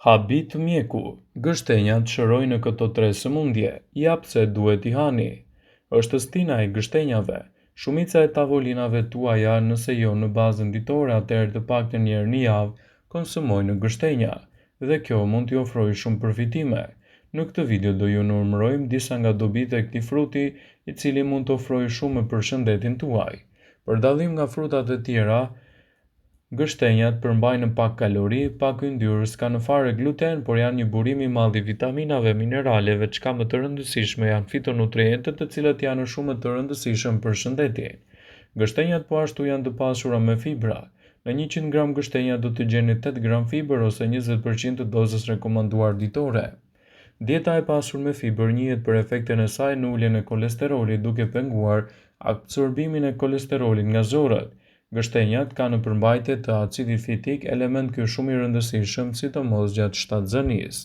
Habit mjeku, Gështenjat shërojnë këto tre sëmundje, ja pse duhet t'i hani. Është stina e gështenjave. Shumica e tavolinave tuaja, nëse jo në bazën ditore atëherë të paktën një herë në javë, konsumojnë gështenja. Dhe kjo mund t'ju ofrojë shumë përfitime. Në këtë video do ju numërojmë disa nga dobitë e këtij fruti, i cili mund të ofrojë shumë për shëndetin tuaj. Për dallim nga frutat e tjera, Gështenjat përmbajnë pak kalori, pak yndyrë, s'kanë fare gluten, por janë një burim i madh i vitaminave, mineraleve, çka më të rëndësishme janë fitonutrientët të cilët janë shumë të rëndësishëm për shëndetin. Gështenjat po ashtu janë të pasura me fibra. Në 100 gram gështenja do të gjeni 8 gram fibër ose 20% të dozës rekomanduar ditore. Dieta e pasur me fibër njihet për efektin e saj në uljen e kolesterolit duke penguar absorbimin e kolesterolit nga zorrët. Gështenjat kanë përmbajtje të acidit fitik, element ky shumë i rëndësishëm, sidomos gjatë shtatzënisë.